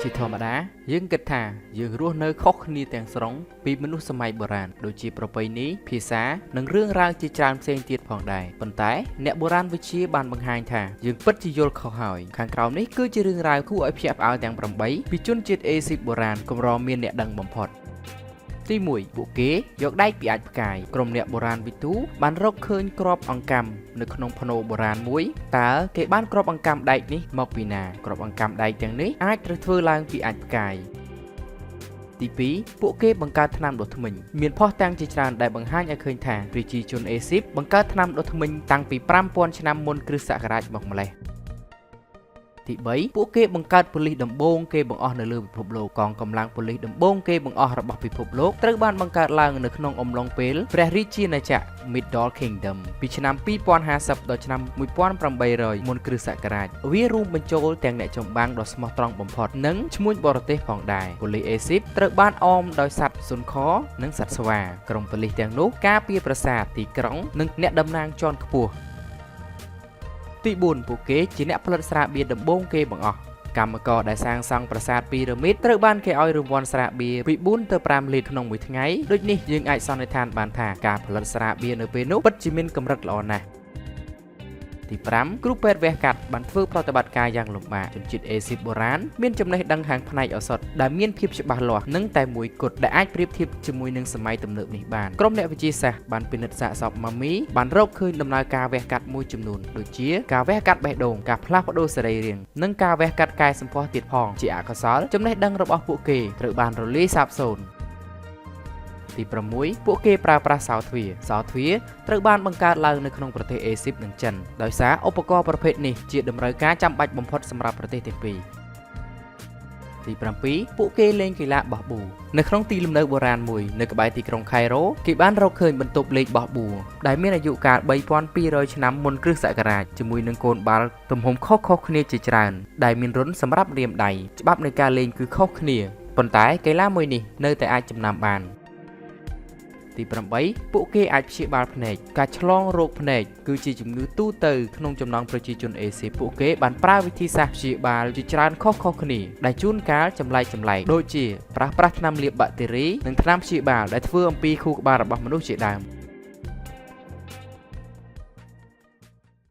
ជាធម្មតាយើងគិតថាយើងរស់នៅខុសគ្នាទាំងស្រុងពីមនុស្សសម័យបុរាណដូចជាប្រពៃណីភាសានិងរឿងរ៉ាវជាច្រើនផ្សេងទៀតផងដែរប៉ុន្តែអ្នកបុរាណវិទ្យាបានបង្ហាញថាយើងពិតជាយល់ខុសហើយខាងក្រោមនេះគឺជារឿងរ៉ាវគួរឲ្យភ្ញាក់ផ្អើលទាំង8ពីជនជាតិអេស៊ីបបុរាណកម្រមានអ្នកដឹងបំផុតទី1ពួកគេយកដែកពីអាចផ្កាយក្រុមអ្នកបុរាណវិទូបានរកឃើញគ្រាប់អង្កាំនៅក្នុងភ្នូបុរាណមួយតើគេបានគ្រាប់អង្កាំដែកនេះមកពីណាគ្រាប់អង្កាំដែកទាំងនេះអាចត្រូវធ្វើឡើងពីអាចផ្កាយទី2ពួកគេបង្កើតថ្នាំដុសធ្មេញមានភស្តុតាងជាច្រើនដែលបង្ហាញឲ្យឃើញថាប្រជាជនអេស៊ីបបង្កើតថ្នាំដុសធ្មេញតាំងពី5000ឆ្នាំមុនគ្រិស្តសករាជមកម្លេះទី3ពួកគេបង្កើតប៉ូលីសដំបូងគេបង្អស់នៅលើពិភពលោកកងកម្លាំងប៉ូលីសដំបូងគេបង្អស់របស់ពិភពលោកត្រូវបានបង្កើតឡើងនៅក្នុងអំឡុងពេលព្រះរាជាណាចក្រ Middle Kingdom ពីឆ្នាំ2050ដល់ឆ្នាំ1800មុនគ្រិស្តសករាជវារួមបញ្ចូលទាំងអ្នកចម្បាំងដ៏ស្មោះត្រង់បំផុតនិងឈ្មួញបរទេសផងដែរប៉ូលីសអេស៊ីបត្រូវបានអមដោយសត្វសុនខនិងសត្វស្វាក្រុមប៉ូលីសទាំងនោះការពារប្រាសាទទីក្រុងនិងអ្នកតំណាងជាន់ខ្ពស់ទី4ពួកគេជាអ្នកផលិតស្រាបៀរដំបូងគេបង្អស់កម្មករដែលសាងសង់ប្រាសាទពីរ៉ាមីតត្រូវបានគេឲ្យរង្វាន់ស្រាបៀរពី4ទៅ5លីត្រក្នុងមួយថ្ងៃដូចនេះយើងអាចសន្និដ្ឋានបានថាការផលិតស្រាបៀរនៅពេលនោះពិតជាមានកម្រិតល្អណាស់ទី5គ្រូពេទ្យវះកាត់បានធ្វើប្រតិបត្តិការយ៉ាងលំបាកជនជាតិអេស៊ីបបុរាណមានចំណេះដឹងខាងផ្នែកឱសថដែលមានភាពច្បាស់លាស់និងតែមួយគត់ដែលអាចប្រៀបធៀបជាមួយនឹងសម័យទំនើបនេះបានក្រុមអ្នកវិទ្យាសាស្ត្របានពិនិត្យសាកសពម៉ាមីបានរកឃើញដំណើរការវះកាត់មួយចំនួនដូចជាការវះកាត់បេះដូងការផ្លាស់ប្ដូរសរីរាង្គនិងការវះកាត់កែសម្ផស្សទៀតផងជាអកុសលចំណេះដឹងរបស់ពួកគេត្រូវបានរលាយសាបសូន្យទី6ពួកគេប្រើប្រាស់សោទ្វារសោទ្វារត្រូវបានបង្កើតឡើងនៅក្នុងប្រទេសអេស៊ីបនិងចិនដោយសារឧបករណ៍ប្រភេទនេះជាតម្រូវការចាំបាច់បំផុតសម្រាប់ប្រទេសទាំងពីរទី7ពួកគេលេងកីឡាបោះបួនៅក្នុងទីលំនៅបុរាណមួយនៅក្បែរទីក្រុងខៃរ៉ូគេបានរកឃើញបន្ទប់លេងបោះបួដែលមានអាយុកាល3200ឆ្នាំមុនគ្រិស្តសករាជជាមួយនឹងកូនបាល់ទំហំខុសៗគ្នាជាច្រើនដែលមានរន្ធសម្រាប់រាមដៃច្បាប់នៃការលេងគឺខុសគ្នាប៉ុន្តែកីឡាមួយនេះនៅតែអាចចំណាំបានទី8ពួកគេអាចព្យាបាលភ្នែកការឆ្លងរោគភ្នែកគឺជាជំងឺទូទៅក្នុងចំណោមប្រជាជនអេស៊ីពួកគេបានប្រើវិធីសាស្ត្រព្យាបាលជាច្រើនខុសៗគ្នាដែលជួនកាលចម្លែកចម្លែកដូចជាប្រើប្រាស់ថ្នាំលាបបាក់តេរីនិងថ្នាំព្យាបាលដែលធ្វើអំពីខួរក្បាលរបស់មនុស្សជាដើម។